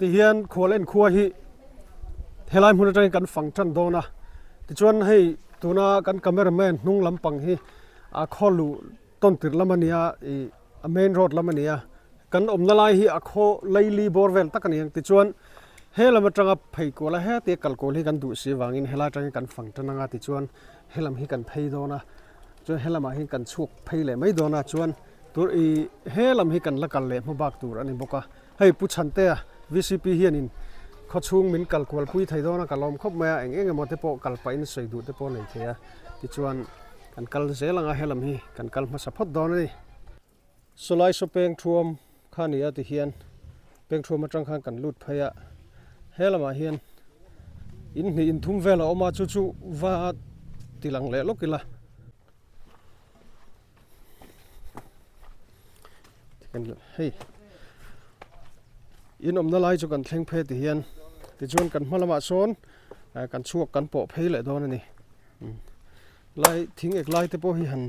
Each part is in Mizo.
Tihian khual en khua hi helai hmun atangin kan fang tan dawn a, tichuan hei tuna kan camera man hnung lampang hi a khaw luh tawn tirh lam a nia ih a main road lam a ni a, kan awmna lai hi a khaw laili bawr vel tak a ni ang tichuan he lam atanga phei kual a hetia kal kual hi kan duh si avangin helai atangin kan fang tan anga tichuan helam hi kan phei dawn a chuan helamah hian kan chhuak phei leh mai dawn a chuan tur ih he lam hi kan la kal leh hma bak tur a ni bawk a hei Pu Chhantea V_C_P hianin khawchhung min kal kual pui thei dawn a ka lawm khawp mai a eng eng emaw te pawh kal pahin sawi duh te pawh a nei thei a tichuan kan kal zel ang a helam hi kan kal hmasa phawt dawn a ni. Sawlai saw peng thuam kha a ni a tihian peng thuam atang khan kan lut phei a he lamah hian in hnih in thum vel a awm a chu chu va ti lang leh lawk ila hei in awmna lai chu kan thleng phei tihian tichuan kan hma lamah sawn kan chhuak kan pawh phei leh dawn a ni. Lai thing ek lai te pawh hi han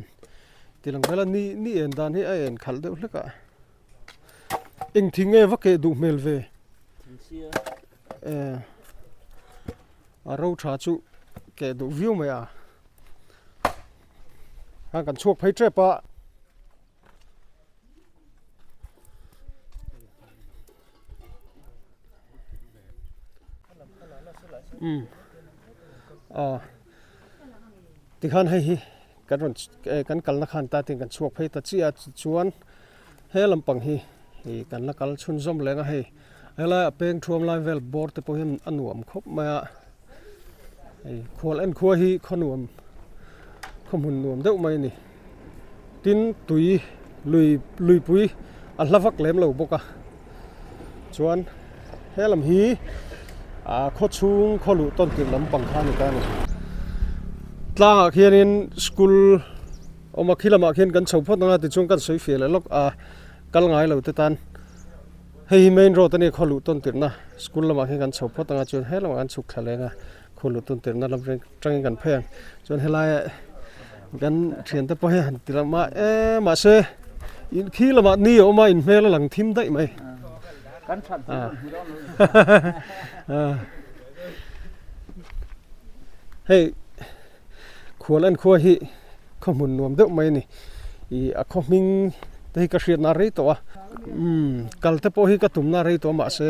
ti lang vel a ni ni en dan hi a en khalh deuh hlek a eng thing nge va keh duh hmel ve eh a ro tha chu keh duh viau mai a a kan chhuak phei tep a. Umm aw tikhan hei hi kan rawn kan kalna khan ta tin kan chhuak phei ta chiah a tichuan he lampang hi ih kan la kal chhunzawm leng a hei helai a peng thuam lai vel bawr te pawh hian a nuam khawp mai a hei khual en khua hi khaw nuam khaw hmun nuam deuh mai a ni. Tin tui lui luipui a hla vak lem lo bawk a chuan he lam hi ah khaw chhung khaw luh tawn tirh lampang kha a ni ta a ni. Tlangah khianin school awm a khi lamah khian kan chho phawt ang a tichuan kan sawi fiah leh lawk a kal ngai lo te tan hei hi main road a ni khaw luh tawn tirhna school lamah khian kan chho phawt ang a chuan he lamah kan chhuk thla leng a khaw luh tawn tirhna lam tangin kan phei ang chuan helai kan thiante pawh hi han ti lam a e mahse in khi lamah ni a awm a in hmel a lang thim daih mai hei khual en khua hi khaw hmun nuam deuh mai a ni ih a khaw hming te hi ka hriatna a rei tawh a umm kal te pawh hi ka tumna a rei tawh a mahse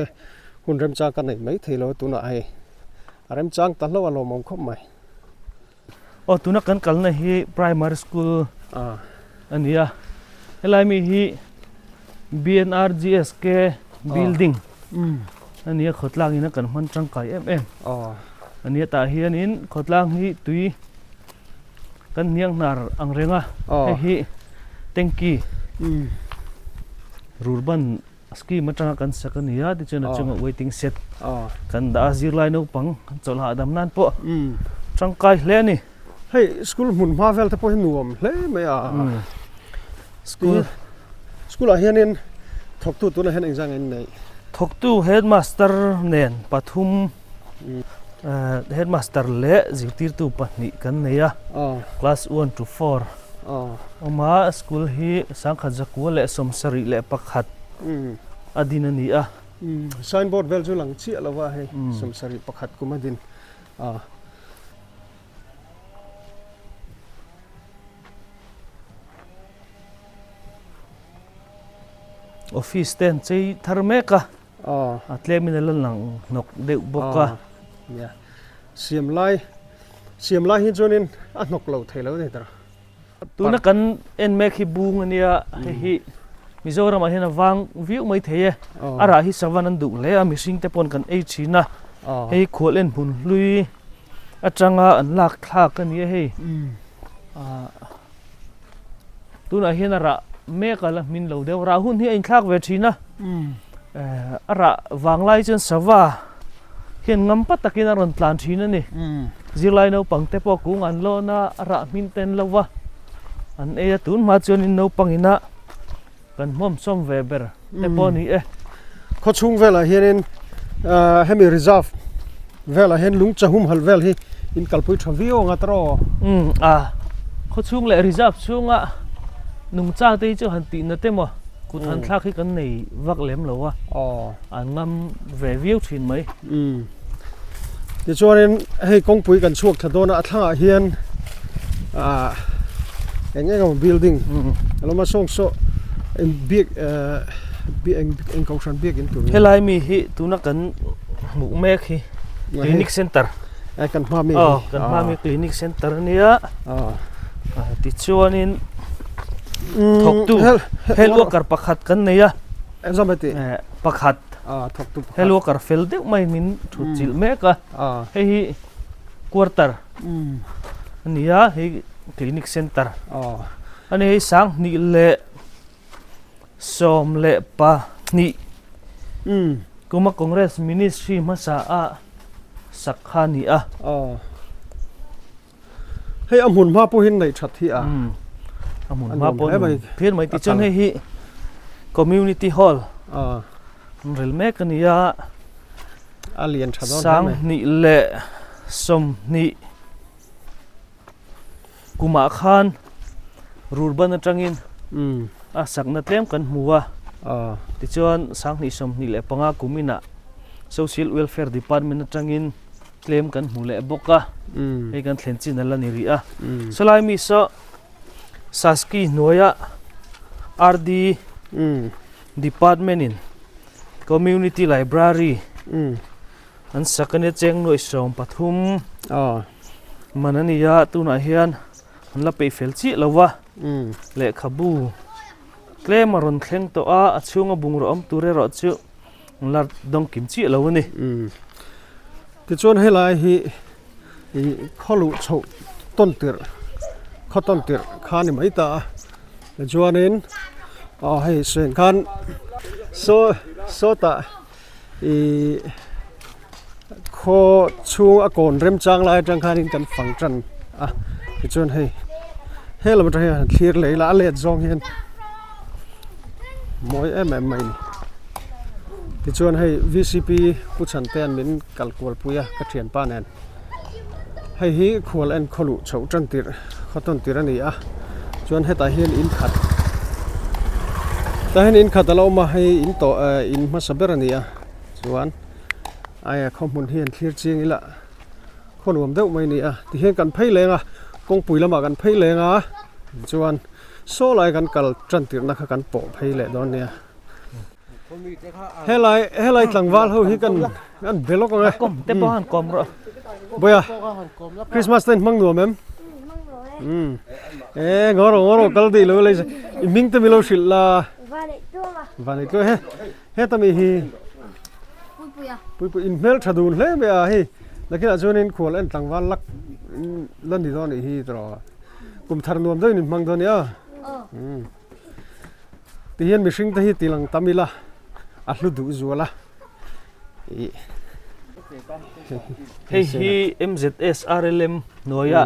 hun remchang ka nei mai thei lo a tunah hei. A remchang ta hlauh a lawmawm khawp mai. Aw tuna kan kalna hi primary school a ni a, helai mi hi BNRGSK building a ni a, khawtlang in a kan hman tangkai em em a ni a, tah hianin khawtlang hi tui kan hniang hnar ang reng a, hei hi tanky rurban Scheme atanga kan sak a ni a, tichuan a chunga waiting shed kan dah a, zirlai naupang an chawlh hahdam nan pawh tangkai hle a ni. Hei school hmun hma vel te pawh hi nuam hle mai a, school school ah hianin thawktu tunah hian engzah nge an neih? Thawktu headmaster nen pathum headmaster leh zirtirtu pahnih kan nei a, class 1 to 4. Awm a, school hi sangkhat zakua leh 71 a din a ni a. Sign board vel chu lang chiah lo va hei 71 kum a din a. Office te an chei thar mek a, a tlemin a la lang hnawk deuh bawk a. Siam lai Siam lai hi chuanin a hnawk lo thei lo a ni tawh. Tuna kan en mek hi bung a nia, hei hi Mizoramah hian a vang viau mai thei e. A rah hi savan an duh hle a, mihring te pawn kan ei thin a. Hei khual en hmun hlui atanga an lak thlak a ni a hei. Tunah hian a rah mek a la hmin lo deuh, rah hun hi a inthlak ve thin a. A rah vang lai chuan sava hian ngam pa takin a rawn tlan thin a ni. Zirlai naupang te pawh kung an lawn a, a rah hmin te an lo va, an ei a, tun hma chuanin naupang ina kan hmawm sawm ve ber te pawh a ni e. Khawchhung velah hianin hemi reserve velah hian lung chahum halh vel hi in kalpui tha viau ang a tawh. Umm a, khawchhung leh reserve chhunga nungchang te hi chu han tih na te maw? Kut han thlak hi kan nei vak lem lo a, an ngam ve viau thin mai. Tichuanin hei kawngpui kan chhuak thla dawn a, a thlangah hian ah eng eng emaw building a lo awm a, sawng saw eng biak eng eng kohhran biak in tur Helai mi hi tuna kan hmuh mek hi clinic center kan hma mi hi kan hma mi clinic center a nia tichuanin thawktu health worker pakhat kan nei a pakhat health worker fel deuh mai min thut chilh mek a hei hi quarter a ni a hei clinic center a ni hei sanghnih leh 12 kuma congress ministry hmasa a sak kha a ni a. Hei a hmun hma pawhin neih that hi a. A hmun hma pawh nuam phian mai tichuan hei hi community hall an rel mek a ni a. A lian tha dawn hle mai. 2020 kumah khan rurban atangin a sakna tlem kan hmu a. Tichuan 2025 kum inah social welfare department atangin tlem kan hmu leh bawk a, hei kan thlen chin a la ni rih a. Sawlai mi saw Saski hnuaia RD Department in Community Library an sak a nia cheng nuaih 13 man a ni a, tunah hian an la peih fel chiah lo va, lehkhabu tlem a rawn thleng tawh a, a chhunga bungraw awm tur erawh chu La dawng kim chiah lo a ni. Tichuan helai hi i khaw luh chhoh tawn tirh khaw tawn tirh kha a ni mai ta a tichuanin aw hei seng khan saw sawtah ih khaw chhung a kawn remchang lai atang khanin kan fang tan a tichuan hei helam atang hian han thlir leh ila a let zawng hian mawi em em mai a ni tichuan hei V C P pu chhante an min kal kual pui a ka thianpa nen hei hi khual en khaw luh chhoh tan tirh khaw tawn tirh a ni a chuan hetah hian in khat tah hian in khat a lo awm a hei in tawh eh in hmasa ber a ni a chuan aia khaw hmun hi an thlir chiang ila khaw nuam deuh mai a ni a tihian kan phei leng a kawngpui lamah kan phei leng a chuan saw lai kan kal tan tirhna kha kan pawh phei leh dawn nia helai helai tlangval ho hi kan kan be lawk ang e kawm te pawh han kawm rawh Boya Christmas te hmang nuam em e ngawr rawh ngawr rawh kal dih lo lei i hming te mi lo hrilh la Vanei tluang he Heta mi hi Puipuia in hmel tha dun hle mai a hei nakinah chuanin khual en tlangval lak la ni dawn anih hi tawh kum thar nuam deuhin in hmang dawn nia tihian mihring te hi ti lang tam ila a hlu duh zual a ih Hei hi MZSRLM hnuaia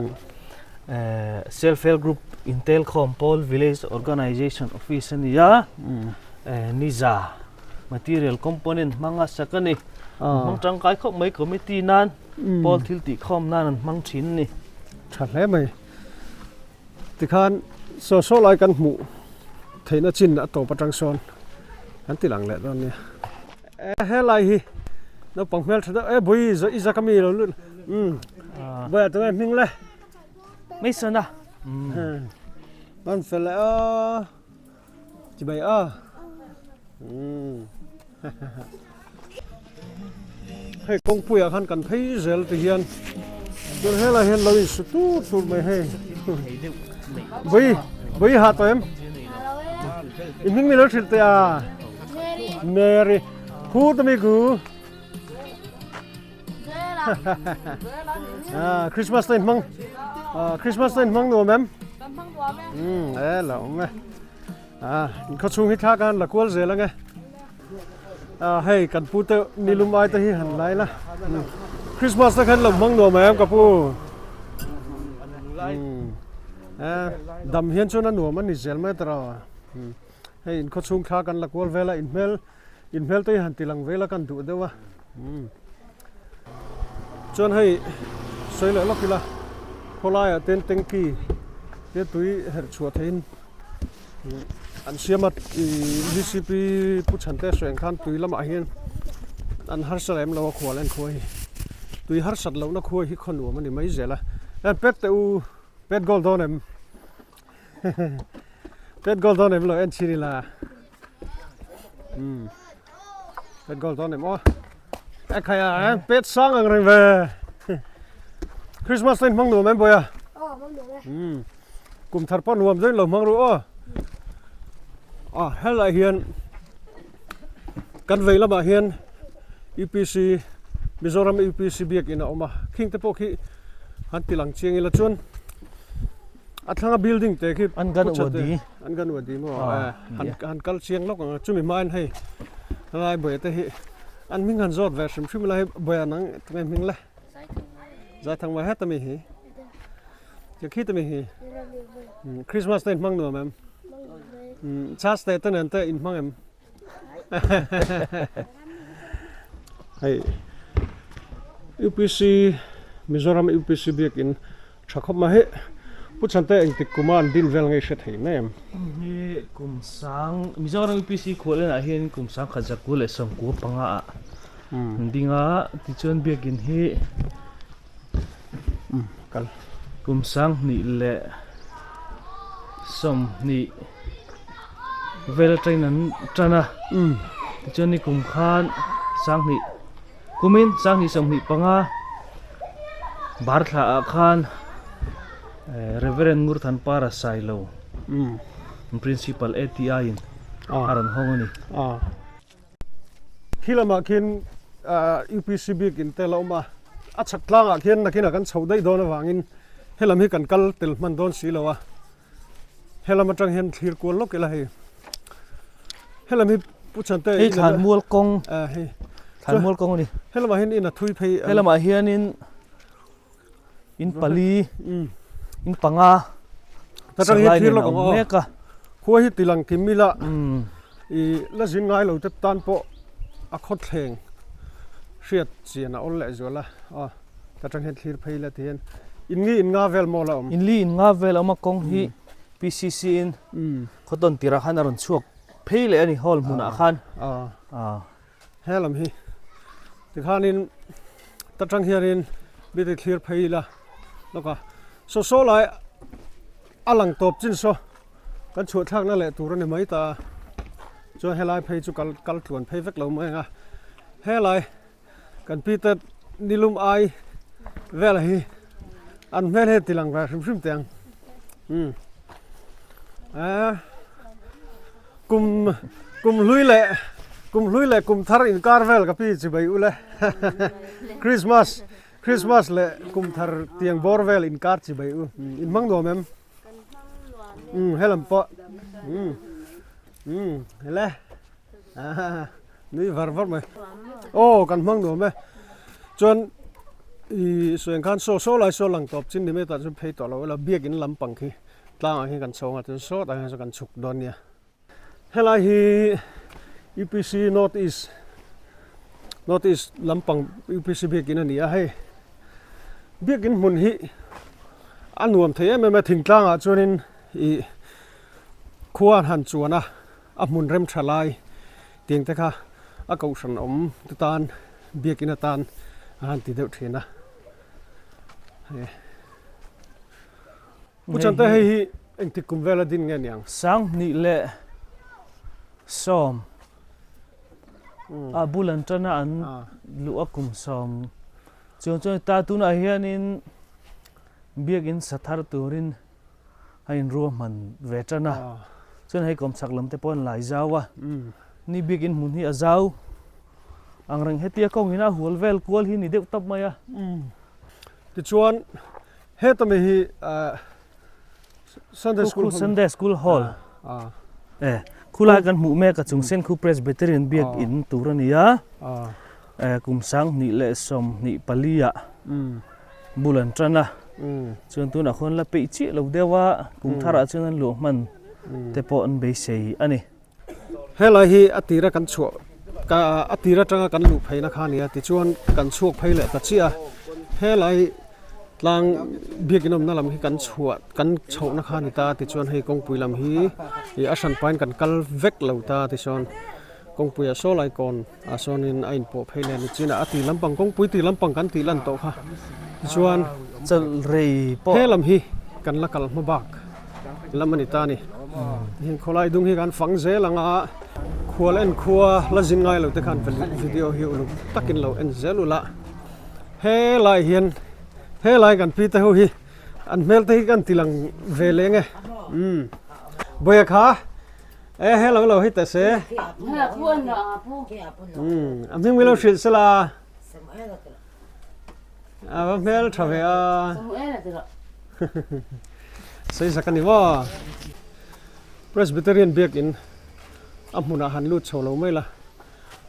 Self Help Group Intelkhawm Pawl Village Organization Office a ni a. Niza material component hmanga sak a ni. An hmang tangkai khawp mai committee nan pawl thil tih khawm nan an hmang thin a ni. Tha hle mai. Tikhan saw saw lai kan hmuh theihna chin a tawp atang sawn kan ti lang leh dawn nia. E helai hi naupang hmel tha deuh e bui i zak ami lo lut umm Boya tunge hming le. Mason a. An fel leh a. Chibai a. Hei kawngpuiah khan kan phei zel ti hian chuan helai hian lo insu tur tur mai hei. Bui bui ha tawh em? I hming mi lo hrilh teh a. Mary. Hu ta mi ku. Ah Christmas te hmang ah Christmas te hmang nuam em? E la awm e. Ah in khaw chhung hi thla khan la kual zel ang e. Ah hei kan pu te nilum ai te hi han lai la. Christmas te khan lo hmang nuam em ka pu. Eh dam hian chuan a nuam a ni zel mai tawh a. Hei in khaw chhung thla kan la kual vel a in hmel in hmel te hi han ti lang vel a kan duh deuh a. Chuan hei sawi leh lawk ila khawlaiah ten tanky te tui herh chhuah theihin. an siam a ih vcp pu chhante sawi ang khan tui lamah hian an harsa lem lo a khual en khua hi tui harsat lohna khua hi khaw nuam a ni mai zel a eh pet teh u pet goal dawn em pet goal dawn em lo en chhin ila umm pet goal dawn em aw e khai a eh pet sang ang reng ve Christmas te in hmang nuam em bawiha aw hmang nuam e umm kum thar pawh nuam deuhin lo hmang ru aw a helai hian kan vei lamah hian UPC Mizoram UPC biakin a awm a khing te pawh khi han ti lang chiang ila chuan a thlanga building te khi an gan uadi an gan uadi maw han han kal chiang lawk ang a chumi hmain hei helai buai te hi an hming han zawt ve hrim hrim ila hei buai an ang tunge hming le Zaithangmai heta mi hi Che khi te mi hi Christmas te in hmang nuam em Church te te nen te in hmang em Hei UPC Mizoram UPC biakin tha khawp mai hei Pu Chhante engtik kuma an din vel ngei hre thei mai em? Hi kum sang Mizoram UPC khual enah hian kum sang khat zakua leh sawmkua panga ah an ding a tichuan biakin hi kal kum sanghnih leh sawmhnih vel atangin an tan a tichuan ni kum khan sanghnih kumin sanghnih sawmhnih panga bar thla ah khan Reverend Ngurthanpara Sailo Principal ATI in a rawn hawng a ni. Khi lamah khian UPC bik in tel a awm a, a chhak tlangah khian nakinah kan chhoh daih dawn avangin helam hi kan kal tel hman dawn si lo a, helam atang hian thlir kual lawk ila hei helam hi Pu Chhante Hei Thlanmual kawng hei Thlanmual kawng a ni. Helamah hian in a thui phei Helamah hianin in pali in panga salai nen a awm mek a khua hi tilang kim ila i la zin ngai lo te tan pawh a khawthleng hriat chian a awl leh zual a aw ta tang hian thlir phei ila ti hian in ngi in nga vel maw la awm in li in nga vel a awm a kawng hi PCC in khawtawn tirah khan a rawn chhuak phei leh a ni hall hmunah khan He lam hi tikhanin ta tang hianin bite thlir phei ila lawk a saw saw lai a lang tawp chin saw kan chhuah thlakna leh tur a ni mai ta a chuan helai phei chu kal kal tluan phei vek lo mai ang a helai kan pi te nilum ai vel hi an hmel hi a ti lang ve hrim hrim teh ang umm eee. Kum kum hlui leh kum hlui leh kum thar inkar vel ka pi chi bai ule Christmas Christmas leh kum thar tiang bawr vel inkar chi bai u in hmang nuam em um helam pawh um um hele nui var var mai aw kan hmang nuam e chuan i sawi ang khan saw saw lai saw lang tawp chin ni mai tah chuan phei tawh lo ila biakin lampang khi Tlangah hian kan chhawng a chuan sawtah hian saw kan chhuk dawn nia. Helai hi UPC North East North East lampang UPC biakin a ni a hei biakin hmun hi a nuam thei em em a thingtlangah chuanin ih khua an han chuan a a hmun rem tha lai tiang te kha a kohhran awm te tan biakin atan a han ti deuh thin a hei. Pu Chante hei hi engtik kum vela din nge niang? Sanghnih leh sawm a bul an tan a an luh a kum sawm chuang chuan ta tunah hianin biakin sa thar turin a inruahman ve tan a chuan hei kawmchhak lam te pawh an lai zau a ni biakin hmun hi a zau angreng hetia kawngin a hual vel kual hi ni deuh tawp mai a. Tichuan Heta mi hi Sunday School Hall. Sunday School Hall. Eh, khulai kan hmuh mek a chung sen khu Presbyterian biak in tur a ni a. Eh, kum sang hnih leh sawm hnih pali ah bul an tan a. Chuan tunah khuan la peih chiah lo deuh a, kum tharah chuan an luah hman te pawh an beisei a ni. Helai hi a tira kan chhuah ka a tir atanga kan luh pheina kha a ni a tichuan kan chhuak phei leh ta chiah a helai. Tlang biakin awmna lam hi kan chhuah kan chhohna kha a ni ta tichuan hei kawngpui lam hi ih a hran pahin kan kal vek lo ta tichuan kawngpuiah saw lai kawn ah sawnin a inpawh phei leh a ni chinah a ti lampang kawngpui tih lampang kan tih lan tawh kha tichuan he lam hi kan la kal hma bak lam a ni ta a ni tihian khawlai dung hi kan fang zel ang a khual en khua la zin ngai lo te khan video hi uluk takin lo en zel ula. Helai hian helai kan pi te ho hi an hmel te hi kan ti lang ve leng e umm Bawia kha e hello lo hi teh se umm a hming milo hrilh sela a va hmel tha ve a sawi zak a ni maw Presbyterian biakin a hmunah han lut chho lo mai la.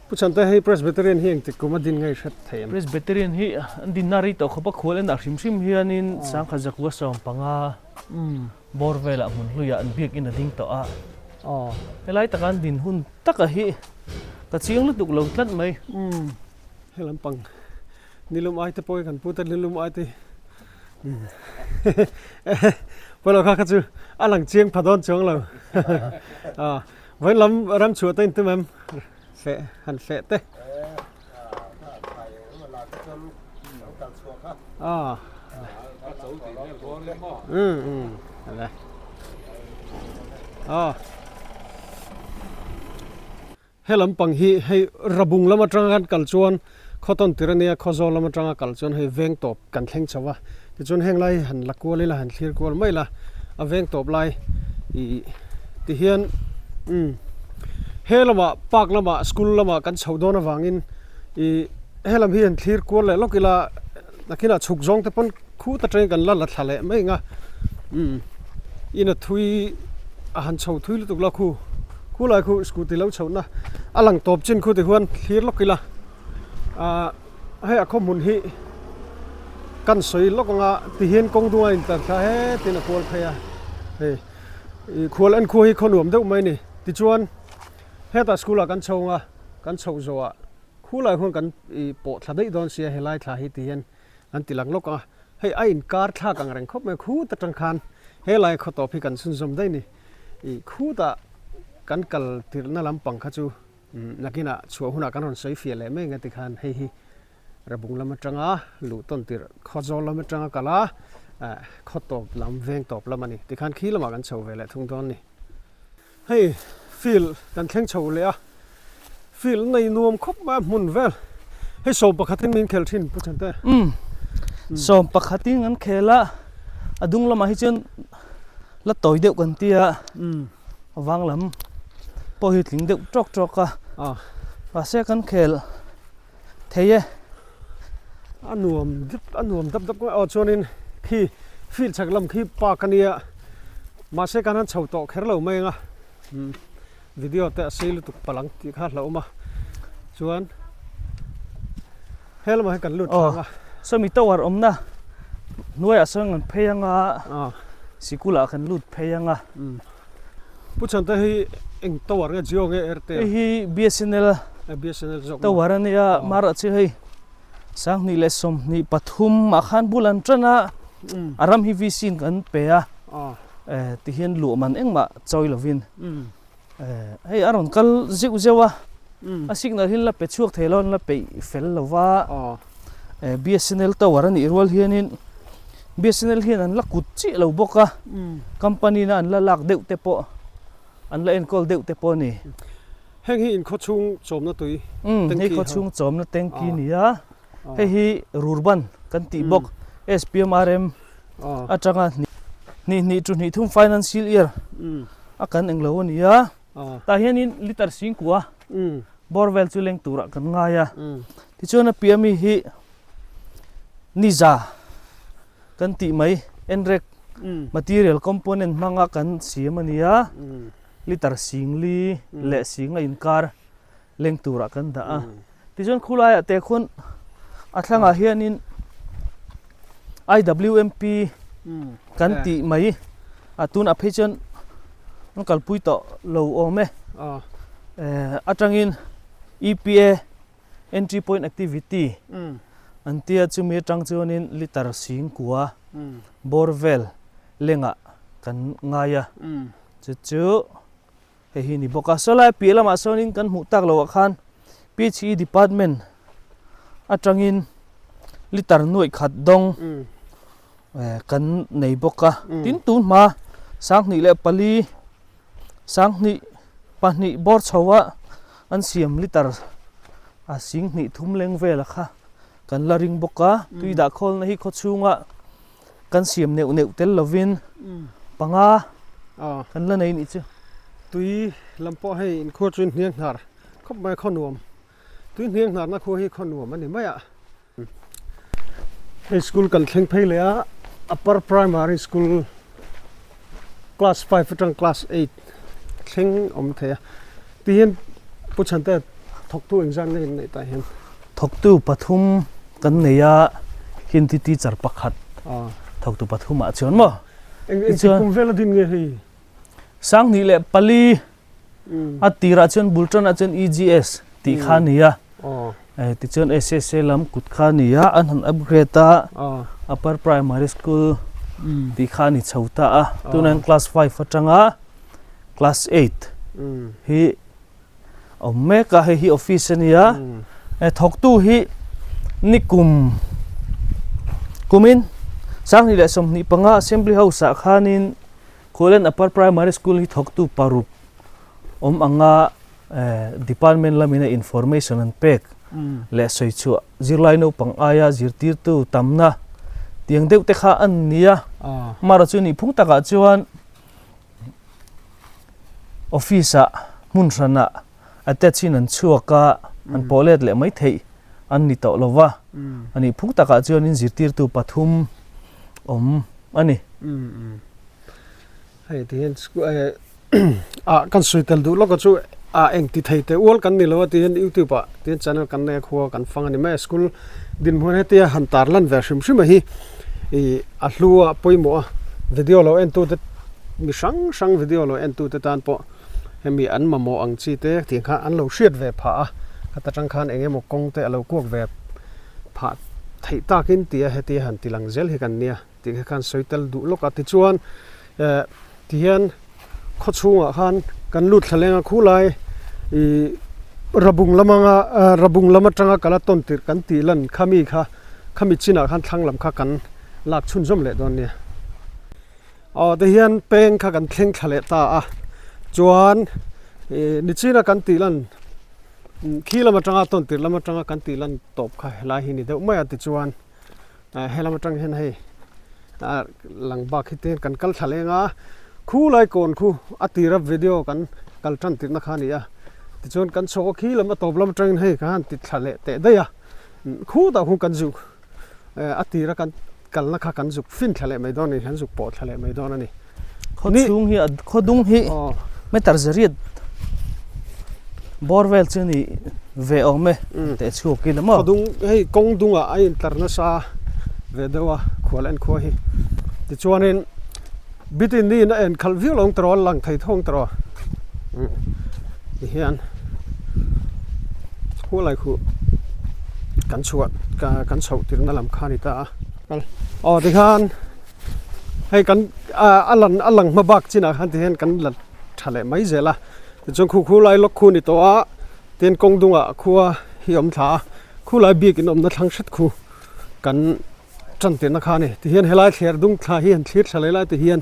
Pu Chante, hei Presbyterian hi engtik kum a din ngei hret thei em? Presbyterian hi an dinna rei tawh khawp a, khual enah hrim hrim hianin sangkhat zakua 15 bawr velah hmun hluiah an biakin a ding tawh a. Helai taka an din hun taka hi ka chiang lutuk lo tlat mai. He lampang nilum ai te pawh hi kan pute nilum ai te hi pawilo kha kha chu a lang chiang pha dawn chuang lo. Vawiin lam ram chhuah te intum em? Feh han feh te. Ah. Um um. Ale. Ah. He lampang hi hei Rabung lam atanga kan kal chuan Khawtawn tir ania Khawzawl lam atanga kal chuan hei veng tawp kan thleng chho a tichuan heng lai hi han la kual ila han thlir kual mai la a veng tawp lai ih ti hian umm he lamah park lamah school lamah kan chhoh dawn avangin ih he lam hi han thlir kual leh lawk ila nakinah chhuk zawng te pawn khut atangin kan la la thla leh mai ang a umm ina thui a han chho thui lutuk la khu khulai khu scooty lo chhohna a lang tawp chin khu ti huan thlir lawk ila ah hei a khaw hmun hi kan sawi lawk anga tihian kawng dunga intar thla hetin a kual phei a hei ih khual en khua hi khaw nuam deuh mai a ni tichuan hetah school ah kan chho anga kan chhoh zawhah khulai huan kan ih pawh thla daih dawn sia helai thla hi tihian an ti lang lawk a hei a inkar thlak ang reng khawp mai khut atang khan helai khaw tawp hi kan chhunzawm daih a ni ih khutah kan kal tirhna lampang kha chu. Nakinah chhuah hunah kan rawn sawi fiah leh mai ang a tikhan hei hi Rabung lam atanga luh tawn tirh Khawzawl lam atanga kal a khaw tawp lam veng tawp lam a ni tikhan khi lamah kan chho ve leh thung dawn a ni. Hei field kan thleng chho leh a field nei nuam khawp mai a hmun vel hei 11 in min khel thin Pu Chante. Umm 11 in an khel a a dung lamah hi chuan la tawi deuh kan tia. Vang lam pawh hi tling deuh tawk tawk a mahse kan khel thei e. A nuam dip a nuam dap dap aw chuanin khi field chhak lam khi park a nia mahse kan han chho tawh kher lo mai ang a video te a sei lutuk palang tih kha a hlauhawm a chuan he lamah hian kan lut thlang a. Sawmi tower awmna hnuaiah sawn kan phei ang a sikul ah kan lut phei ang a. Pu Chhante hi eng tower nge Jio nge Airtel? Hei hi BSNL BSNL zawk tower a nia mara chu hei 2023 ah khan bul an tan a a ram hi VC in kan pe a tihian luh man engmah chawi lovin hei a rawn kal zeuh zeuh a a signal hi la pe chhuak thei lo an la peih fel lo va BSNL tower a nih rual hianin BSNL hian an la kut chiah lo bawk a company na an la lak deuh te pawh an la enkawl deuh te pawh a ni. Heng hi inkhaw chhung chawmna tui tanky hei khaw chhung chawmna tanky a ni a hei hi rurban kan tih bawk SPMRM atanga hnih hnih chu hnih thum financial year a kan englo a ni a tah hianin liter singkua bawr vel chu leng turah kan ngai a tichuan a piah ami hi niza kan tih mai enrek material component hmanga kan siam a ni a liter singli leh sing a inkar leng turah kan dah a tichuan khulaiah te khuan a thlangah hianin IWMP kan tih mai a tunah phei chuan an kalpui tawh lo awm e atangin EPA entry point activity. An tia chumi atang chuanin liter singkua bawr vel lengah kan ngai a, chu chu hei hi ni bawk a. Sawlai piah lamah sawnin kan hmuh tak loh ah khan PHE department atangin liter nuaih khat dawng kan nei bawk a. Tin tun hma 2004 2002 bawr chho a an siam liter a 20 thum leng vel a kha kan la ring bawk a. Tui dah khawlna hi khawchhunga kan siam neuh neuh tel lovin panga kan la nei nih chu. Tui lam pawh hei inkhua chu hniang hnar khawp mai khaw nuam tui hniang hnarna khua hi khaw nuam a ni mai a. Hei school kan thleng phei leh a upper primary school class 5 atang class 8 thleng awm thei a tihian Pu Chhante thawktu engzat nge in neih tah hian? Thawktu pathum kan nei a Hindi teacher pakhat thawktu pathum ah chuan maw? Eng engtik kum vel a din nge hei? 2004 a tirah chuan bul tanah chuan EGS tih kha a ni a, tichuan SSA lam kut kha a ni a, an han upgrade a, Upper Primary School tih kha a ni chho ta a, tunah hian class 5 atanga class 8 hi awm mek a, hei hi office a nia, thawktu hi nikum kumin 2025 Assembly House ah khanin Khualen Upper Primary School hi thawktu paruk awm anga department lamina information an pek leh sawi chhuah zirlai naupang aia zirtirtu tamna tiang deuh te kha an ni a, amaherawhchu chu nihphung takah chuan office ah hmun hranah attach in an chhuak a, an pawh let leh mai theih an ni tawh lo va, a nihphung takah chuanin zirtirtu pathum awm a ni. Hei ti hian ah kan sawi tel duh lawk a chu ah eng ti thei teh ual kan ni lo a ti hian youtube ah ti hian channel kan nei a khua kan fang a ni mai a school dinhmun hetia han tar lan ve hrim hrim a hi ih a hlu a pawimawh a video lo en tu te mi hrang hrang video lo en tu te tan pawh hemi an mamawh ang chi te tih kha an lo hriat ve phah a khata tang khan eng emaw kawng te a lo kuak ve phah theih takin tia hetia han ti lang zel hi kan nia. Tih kha khan sawi tel duh lawk a, tichuan eh tihian khaw chhungah khan kan lut thla leng a, khulai ih rabung lam anga rabung lam atanga kala tawn tirh kan tih lan khami kha khami chinah khan thlang lam kha kan lak chhunzawm leh dawn nia. Aw tihian peng kha kan thleng thla leh ta a, chuan ih nichina kan tih lan khi lam atanga tawn tirh lam atanga kan tih lan tawp kha helai hi ni deuh mai a, tichuan. He lam atang hian hei lang bak hi te kan kal thla leng a, khu lai kawn khu a tira video kan kal tan tirhna kha a ni a, tichuan kan chhawk a khi lam a tawp lam atangin hei ka han ti thla leh teh daih a, khu tah khu kan zuk a tira kan kalna kha kan zuk fin thla leh mai dawn a ni, kan zuk pawh thla leh mai dawn a ni. Khaw chhung hi khaw dung hi meter zariat bawr vel chu ni ve awm e teh chhuak ila maw. Khaw dung hei kawng dungah a intlar nasa ve deuh a khual en khua hi tichuanin bitin niin a en khalh viau lo ang tawh a lang thei tho ang tawh tihian khua lai khuh kan chhuah kan chhoh tirna lam kha a ni ta a aw tikhan. Hei kan a lan a lang hma bak chinah khan tihian kan la tha leh mai zel a tichuan khu khu lai lawk khu ni tawh a tin kawng dungah khua hi a awm thla a khu lai bik in awmna thlang hret khu kan tan tirna kha a ni tihian helai thler dung thla hi han thlir thla leh lai tihian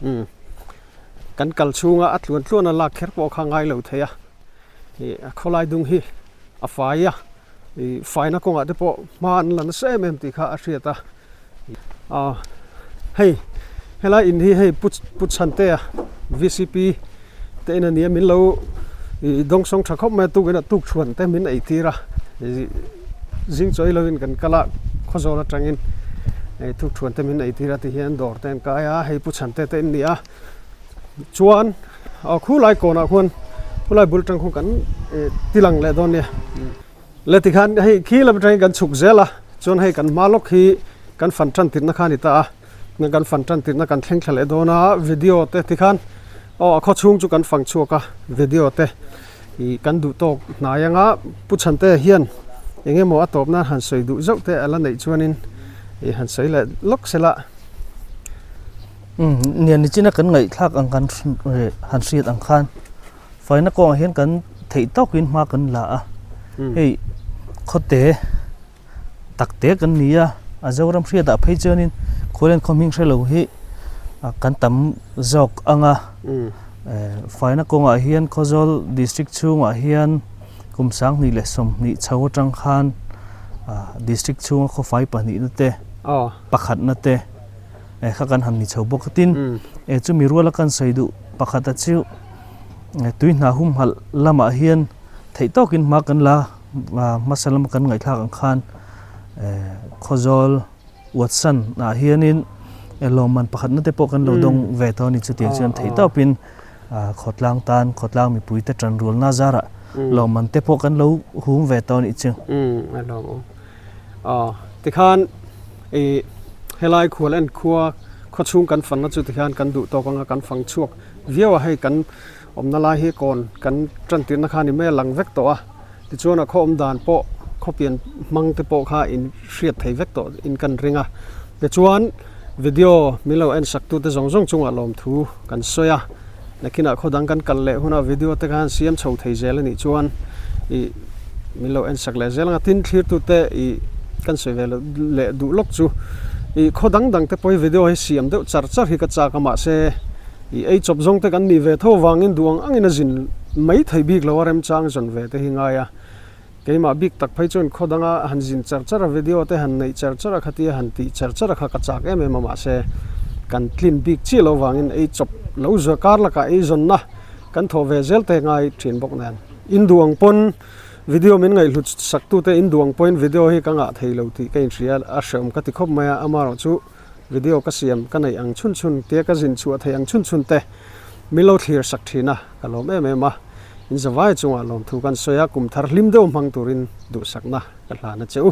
umm kan kal chhunga a tluan tluan a lak kher pawh kha a ngai lo thei a ih a khawlai dung hi a fai a ih faina kawngah te pawh hma an la nasa em em tih kha a hriat a. Aw hei helai in hi hei pu pu Chhantea vcp te in a nia min lo ih dawngsawng tha khawp mai a tukin a tuk chhuan te min ei tir a ih zing chawi lovin kan kal a khawzawl atangin ih tuk chhuan te min ei tir a tihian dawr te an kai a hei pu Chhante te in ni a chuan aw khulai kawnah khuan khulai bul atang khuan kan ih tilang leh dawn nia. Le tikhan hei khi lam atangin kan chhuk zel a, chuan hei kan hma lawk hi kan fan tan tirhna kha a ni ta a, kan fan tan tirhna kan thleng thla leh dawn a, video te tikhan aw a khaw chhung chu kan fang chhuak a, video te ih kan duh tawk hnai anga Pu Chhante hian. Eng emaw a tawp nan han sawi duh zauh te a la neih chuanin ih han sawi leh lawk se la. Umm nia nichina kan ngaihthlak ang kan han hriat ang khan faina kawngah hian kan theih tawkin hma kan la a, hei khawte tak te kan ni a, a Zoram hriatah phei chuanin khualen khaw hming hre lo hi kan tam zawk ang a, faina kawngah hian Khawzawl district chhungah hian kum 2020 chho atang khan district chhunga khawfai pahnihna te, pakhatna te kha kan han ni chho bawk a tin chumi ruala kan sawi duh pakhata chu tui hna humhalh lamah hian theih tawkin hma kan la hmasa lama kan ngaihthlak ang khan Khawzawl Watson ah hianin lawmman pakhatna te pawh kan lo dawng ve tawh a ni chutiang chuan theih tawpin khawtlang tan khawtlang mipui te tanrualna zarah lawmman te pawh kan lo hum ve tawh a nih chu. A lawmawm. Aw tikhan ih helai khual en khua khawchhung kan fanna chu tikhian kan duh tawk anga kan fang chhuak viau a hei kan awmna lai hi kawn kan tan tirna kha ni mai a lang vek tawh a tichuan a khaw awm dan pawh khaw pian hmang te pawh kha in hriat thei vek tawh in kan ring a tichuan video min lo en sak tute zawng zawng chungah lawmthu kan sawi a nakinah khaw dang kan kal leh hunah video te khan siam chho thei zel a nih chuan ih min lo en sak leh zel ang a tin thlir tute ih kan sawi ve leh duh lawk chu ih khaw dang dang te pawh hi video hi siam deuh char char hi ka chak a mahse Ih ei chawp zawng te kan nih ve tho avangin duh ang angin a zin mai thei bik lo a remchang zawn ve te hi ngai a. Keimah bik tak phei chuan khaw danga han zin char char a video te han neih char char a khatia han tih char char a kha ka chak em em a mahse kan tlin bik chiah lo avangin ei chawp lo zuar kar lakah ei zawnna kan thawh ve zel te ngai thin bawk nen. In duh ang pawn video min ngaihhlut sak tute in duh ang pawhin video hi ka ngah thei lo tih ka inhria a hreawm ka ti khawp mai a amaherawhchu Video ka siam ka neih ang chhun chhun tia ka zin chhuah theih ang chhun chhun te min lo thlir sak thin a, ka lawm em em a. In zavai chungah lawmthu kan sawi a, kum thar hlim deuh hmang turin duhsakna ka hlan a che u.